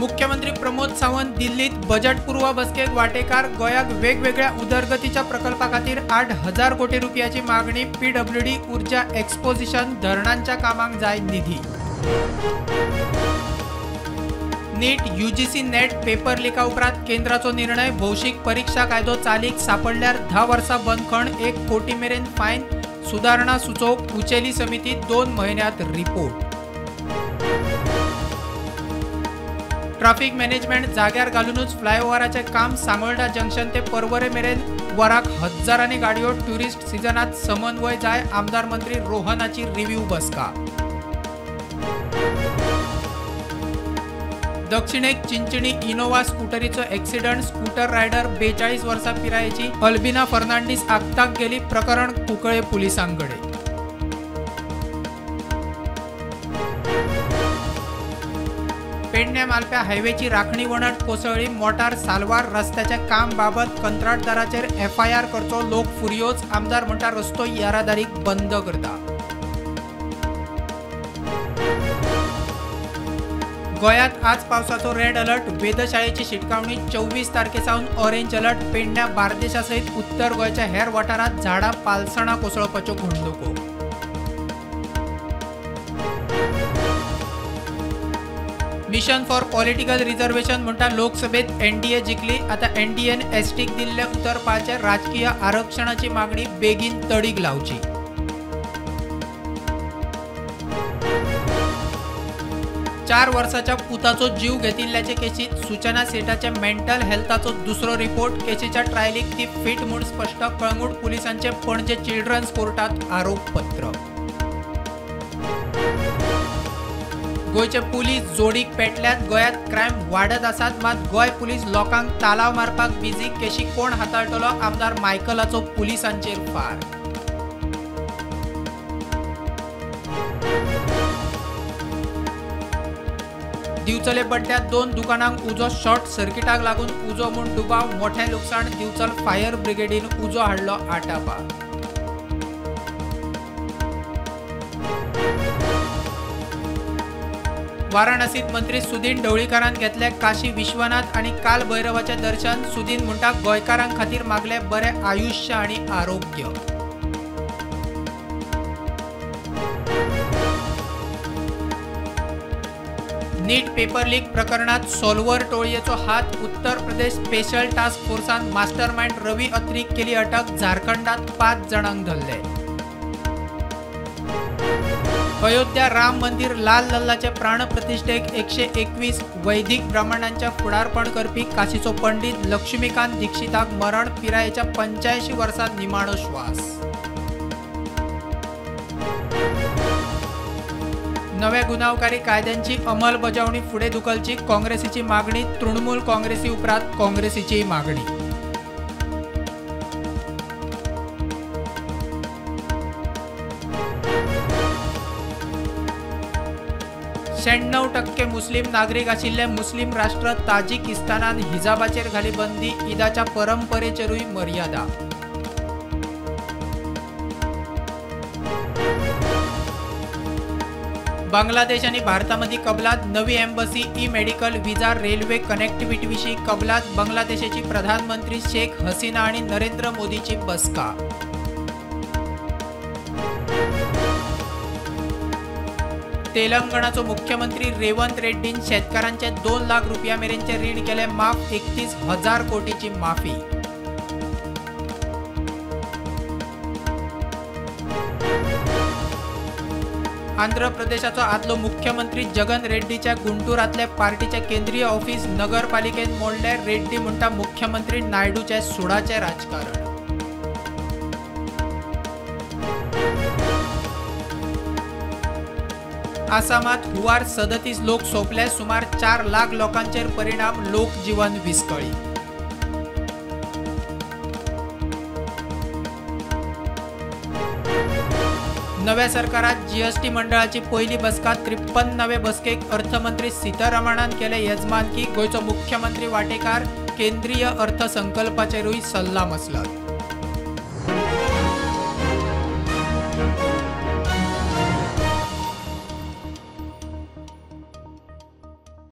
मुख्यमंत्री प्रमोद सावंत दिल्लीत बजेट पूर्व बसकेक वाटेकार। गोंयाक वेगवेगळ्या उदरगतीच्या प्रकल्पा खातीर 8,000 कोटी रुपयाची मागणी। पीडब्ल्यूडी ऊर्जा एक्सपोजिशन धरणांच्या कामांक जाय निधी। नीट यूजीसी नेट पेपर लिका उपरांत केंद्राचो निर्णय। भौशीक परीक्षा कायदो चालीक सापडल्यार 10 वर्सां बंदखण, 1 कोटी मेरेन फायन। सुदारणा सुचोवंक उचेली समिती 2 म्हयन्यांत रिपोर्ट। ट्राफिक मॅनेजमेंट जाग्यार घालूनच फ्लायओव्हराचें काम। सांगोल्डा जंक्शन ते पर्वरे मेरेन वराक हजारांनी गाडयो। ट्युरिस्ट सिजनात समन्वय जाय। आमदार मंत्री रोहनाची रिव्यू बसका। दक्षिणेक चिंचणी इनोवा स्कूटरीचो एक्सिडंट। स्कूटर रायडर 42 वर्सां पिरायेची अल्बिना फर्नांडीस आक्ताक गेली। प्रकरण कुंकळे पुलिसांकडे। पेडण्या मालप्या हायवेची राखणी वणट कोसळ्ळी। मोटार साल्वार रस्त्याच्या काम बाबत कंत्राटदाराचेर एफआयआर करचो। लोक फुर्योज। आमदार म्हणटा रस्तो येरादारीक बंद करता। गोंयांत आज पावसाचो रेड अलर्ट। वेधशाळेची शिटकावणी। 24 तारखे सावन ऑरेंज अलर्ट। पेडण्या बार्देशा सयत उत्तर गोंयच्या हेर वाठारांत झाडां पालसणां कोसळपाच्यो घडणुको। मिशन फॉर पॉलिटिकल रिझर्वेशन म्हणटा लोकसभेत एनडीए जिखली। आतां एनडीएन एसटीक दिल्लें उतर पाळचें। राजकीय आरक्षणाची मागणी बेगीन तडीक लावची। 4 वर्साच्या पुताचो जीव घेतिल्ल्याचे केशीत सूचना सेठाच्या मेंटल हेल्थाचो दुसरो रिपोर्ट। केशीच्या ट्रायलीक ती फिट म्हूण स्पश्ट। कळंगूट पुलिसांचे पणजे चिल्ड्रन्स कोर्टात आरोपपत्र। गोंयचे पुलीस जोडीक पेटल्यात। गोंयांत क्रायम वाडत आसात, मात गोंय पुलीस लोकांक तालाव मारपाक बिजी। केशी कोण हाताळटलो? आमदार मायकलाचो पुलिसांचेर फार। दिवचले बड्ड्यात 2 दुकानांक उजो। शॉर्ट सर्किटाक लागून उजो म्हूण दुबाव। मोठें लुकसाण। दिवचल फायर ब्रिगेडीन उजो हाडलो आटापा। वाराणसीत मंत्री सुदीन ढवळीकारान घेतले काशी विश्वनाथ आनी काल भैरवाचें दर्शन। सुदीन म्हणटा गोंयकारां खातीर मागले बरें आयुश्य आनी आरोग्य। नीट पेपर लीक प्रकरणात सोल्वर टोळयेचो हात। उत्तर प्रदेश स्पेशल टास्क फोर्सान मास्टरमाइंड रवी अत्रीक केली अटक। झारखंडात 5 जाणांक धरले। अयोध्या राम मंदिर लाल लल्लाचे प्राणप्रतिष्ठेक 121 वैदिक ब्राह्मणांच्या फुडारपण करपी काशीचो पंडित लक्ष्मीकांत दीक्षिताक मरण। पिरायेच्या 85 वर्सां निमाणो श्वास। नव्या गुन्यांवकारी कायद्यांची अंमलबजावणी फुडें धुकलची काँग्रेसीची मागणी। तृणमूल काँग्रेसी उपरांत काँग्रेसीची मागणी। शहाण्णव टक्के मुस्लिम नागरीक आशिल्ले मुस्लिम राष्ट्र ताजिकिस्तानान हिजाबाचेर घाली बंदी। ईदाच्या परंपरेचेरूय मर्यादा। बांगलादेश आनी भारता मदीं कबलात। नवी embassy, e medical visa, railway connectivity विशीं कबलात। बांगलादेशाची प्रधानमंत्री शेख हसीना आनी नरेंद्र मोदीची बसका। तेलंगणाचो मुख्यमंत्री रेवंत रेड्डीन शेतकारांचे 2 लाख रुपया मेरेनचे रीण केले माफ। 31,000 कोटीची माफी। आंध्र प्रदेशाचो आदलो मुख्यमंत्री जगन रेड्डीच्या गुंटूरांतले पार्टीचे केंद्रीय ऑफिस नगरपालिकेन मोडले। रेड्डी म्हणटा मुख्यमंत्री नायडूचे सुडाचे राजकारण। आसामात हुंवार 37 लोक सोंपले। सुमार 4 लाख लोकांचेर परिणाम। लोकजीवन विस्कळीत। नव्या सरकारात जीएसटी मंडळाची पहिली बसका। 53वे बसकेक अर्थमंत्री सीतारमणान केले येजमानकी। गोंयचो मुख्यमंत्री वाटेकार। केंद्रीय अर्थसंकल्पाचेरूय सल्ला मसलत।